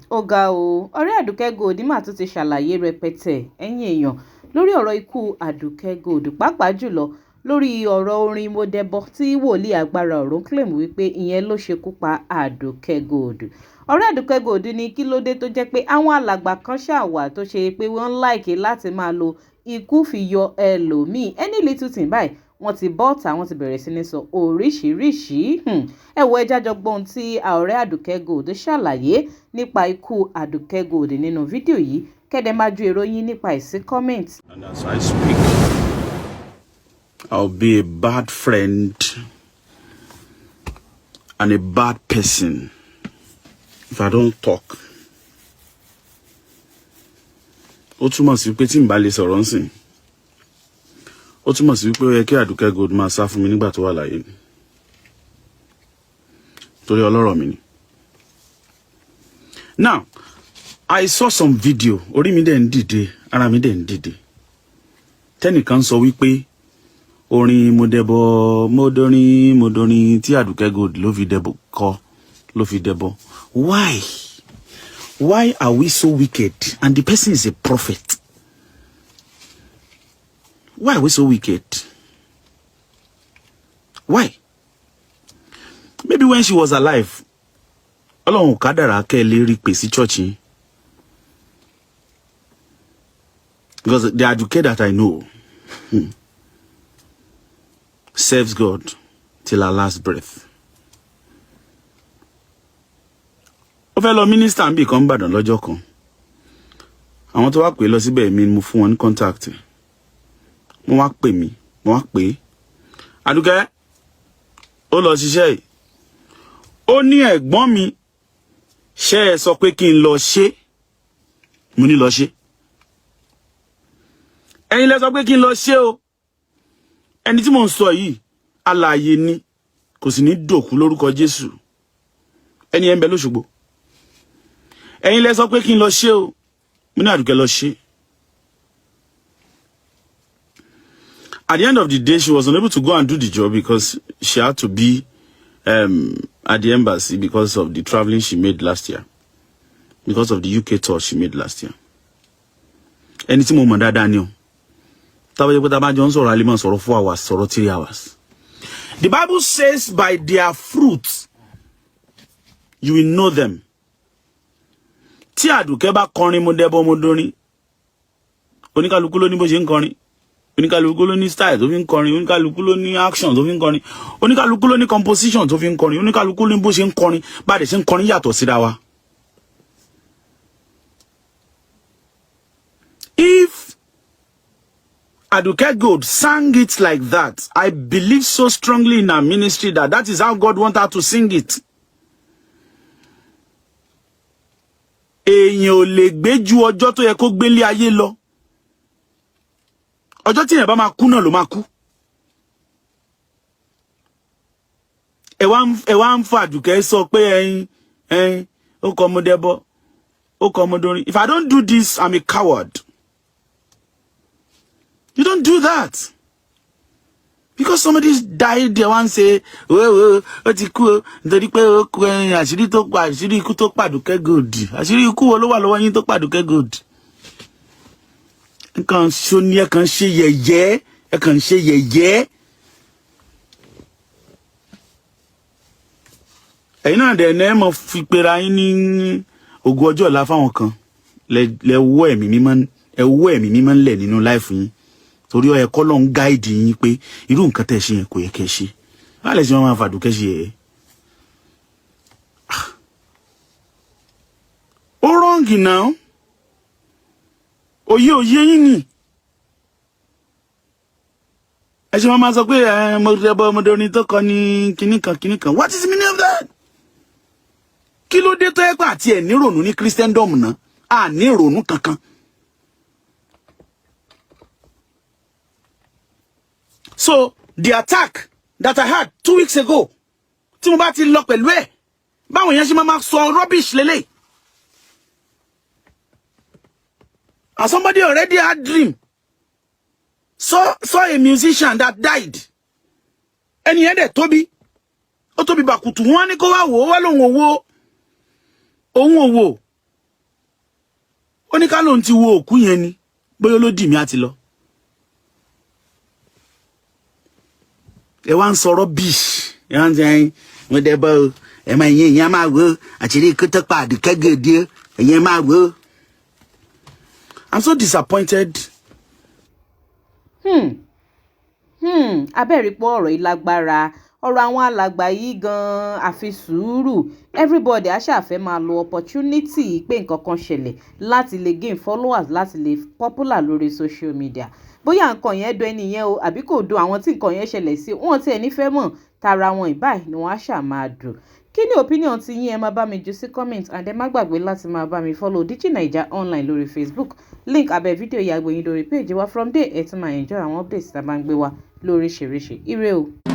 Ó ga o, ọ̀rẹ́ Àdùkẹ́ Gold mà tún ti ṣàlàyé rẹpẹtẹ, ẹ̀yin èèyàn, lórí ọ̀rọ̀ ikú Àdùkẹ́ Gold, pàápàá jùlọ lórí ọ̀rọ̀ orin Mo Dẹbọ tí wòlíì agbára ọ̀run claim wípé ìyẹn ló ṣekú pa Àdùkẹ́ Gold. Ọ̀rẹ́ Àdùkẹ́ Gold ní kí ló dé tó jẹ́ pé àwọn alàgbà kan ṣáà wà tó ṣe pé wọ́n like láti máa lo ikú fi yọ ẹlòmíì. Any little thing báyìí, wọ́n ti bọ́ta, wọ́n ti bẹ̀rẹ̀ sí ní sọ oríṣiríṣi. Ẹ wo, ẹ jájọ gbọ́n tí ọ̀rẹ́ Àdùkẹ́ Gold ṣàlàyé nípa ikú Àdùkẹ́ Gold nínú fídíò yìí, kẹ́dẹ̀ máa ju èrò yín nípa ẹ̀ sí comment. And as I speak, I'll be a bad friend and a bad person if I don't talk. Ó túmọ̀ sí pé tí n bá lè sọ̀rọ̀ ńsìn, ó túmọ̀ sí pé ó yẹ kí Àdùkẹ́ Gold máa sá fún mi nígbà tó wà láyé ni. Torí ọlọ́rọ̀ mi ni. Now, I saw some video, orí mi dẹ̀ ń dìde, ara mi dẹ̀ ń dìde. Tẹ́nìkan sọ wípé orin Mo Dẹbọ, Mo Dorin, Mo Dorin tí Àdùkẹ́ Gold ló fi dẹbọ kọ ló fi dẹbọ. Why? Why are we so wicked? And the person is a prophet. Why are we so wicked? Why? Maybe when she was alive, Ọlọ́run kádàrá kẹ́ ẹ lè rí pè sí church yín. Because the Aduke that I know serves God till her last breath. Ó fẹ́ lọ minister níbì kan n'Ìbàdàn lọ́jọ́ kan. Àwọn tó wá pè lọ síbẹ̀ mi, mo fún wọn ní contact. Wọ́n wá pè mí, wọ́n wá pè é. Àdùkẹ́, ó lọ ṣiṣẹ́ yìí. Ó ní, "Ẹ̀gbọ́n mi, ṣé ẹ sọ pé kí n lọ ṣe?" Mo ní, "Lọ ṣe. Ẹ̀yin lẹ sọ pé kí n lọ ṣe o." Ẹni tí mò ń sọ yìí, alààyè ni, kò sì ní dòkú lórúkọ Jésù. Ẹni ẹ ń bẹ lÓṣogbo. "Ẹ̀yin lẹ sọ pé kí n lọ ṣe o." Mo ní, "Àdùkẹ́, lọ ṣe." At the end of the day, she was unable to go and do the job because she had to be at the embassy because of the traveling she made last year, because of the UK tour she made last year. Ẹni tí mo mọ̀ dáadáa ni o. Táwọn jẹ́ pé tá a bá jọ ń sọ̀rọ̀, a lè máa sọ̀rọ̀ 4 hours, sọ̀rọ̀ 3 hours. The Bible says, "By their fruits you will know them." Tí Àdùkẹ́ bá kọrin Mo Dẹbọ Mo Dorin, oníkálukú ló ní bó ṣe ń kọrin, oníkálukú ló ní style tó fi ń kọrin, oníkálukú ló ní action tó fi ń kọrin, oníkálukú ló ní composition tó fi ń kọrin, oníkálukú ló ní bó ṣe ń kọrin. Bá a dẹ̀ ṣe ń kọrin yàtọ̀ síra wa. If Aduke Gold sang it like that, I believe so strongly in her ministry that that is how God wants her to sing it. Èèyàn ò lè gbé ju ọjọ́ tó yẹ kó gbélé ayé lọ. Ọjọ́ tí èèyàn bá máa kú náà ló máa kú. Ẹ wá ń fa Àdùkẹ́ sọ pé ẹyin ẹyin ó kọ Mo Dẹbọ, ó kọ Mo Dorin. If I don't do this, I'm a coward. You don't do that. Because somebody's died there, one say, "Oh, ó ti kú o, nítorí pé ó kú." Ẹyin, àṣírí tó pa, àṣírí ikú tó pàdùkẹ́ Gold. Àṣírí ikú wo ló wà lọ́wọ́ yín tó pàdùkẹ́ Gold? Nǹkan ṣo ni ẹ kàn ṣe yẹ̀yẹ́, ẹ kàn ṣe yẹ̀yẹ́. Ẹ̀yin náà dẹ̀ ní ẹ mọ̀ fi pera yín ní ògo ọjọ́ ọ̀la fáwọn kan. Lẹ wọ́ ẹ̀mí mímọ́, ẹ wọ́ ẹ̀mí mímọ́ ńlẹ̀ nínú life yín, torí ó yẹ kọ́ ló ń guide yín pé irú nǹkan tẹ̀ ṣe yẹn kò yẹ kẹ́ ṣe. Báà lè ṣe wọn máa fàdùkẹ́ ṣe yẹ̀yẹ́. Ó wrong now. Òye òye yín ni. Ẹ ṣe wọn máa sọ pé ẹ Mo Dẹbọ Mo Dorin tó kọ ní kinní kan kinní kan. What is the meaning of that? Kí ló dé tó yẹ pé àti ẹ̀ nírònú ní Christendom náà, à ní ìrònú kankan? So the attack that I had 2 weeks ago, tí mo bá ti lọ pẹ̀lú ẹ̀, báwọn èèyàn ṣe máa ma sọ rubbish lélẹ̀. And somebody already had dream. Saw a musician that died. Ẹni yẹn dẹ̀ tóbi. Ó tóbi bàkùtù, wọ́n ní kó wá wò ó, wá lóhùn owó. Òun ò wò. Ó ní ká lóun ti wo òkú yẹn ni, bóyá ló dì mí àti lọ. Ẹ wá ń sọ̀rọ̀ bíi ẹ wá ń sẹ́yìn mo dẹ́ bọ́ o, ẹ máa yẹn ìyẹn máa wò ó, àṣírí ikú tó pa Àdùkẹ́ Gold, ìyẹn máa wò ó. I'm so disappointed. Abẹ́rìpọ̀ ọ̀rọ̀ yìí lágbára. Ọ̀rọ̀ àwọn alàgbà yìí gan-an, àfi sùúrù. Everybody á ṣàfẹ́ máa lo opportunity pé nǹkan kan ṣẹlẹ̀ láti lè gain followers, láti lè popular lórí social media. Bóyá nǹkan yẹn dùn ẹni yẹn o àbí kò dùn àwọn tí nǹkan yẹn ṣẹlẹ̀ sí, wọn tí ẹni fẹ́ mọ̀ tara wọn ìbáyìí ni wọ́n á ṣà máa dùn. Kí ni opinion ti yín? Ẹ máa bá mi jù sí comment, and ẹ má gbàgbé láti máa bá mi follow Digi Naija Online lórí Facebook. Link abẹ́ fídíò yìí á gbé yín lórí page wa. From there, ẹ tún máa enjoy àwọn updates tá a bá ń gbé wá lóríṣiríṣi. Ire o.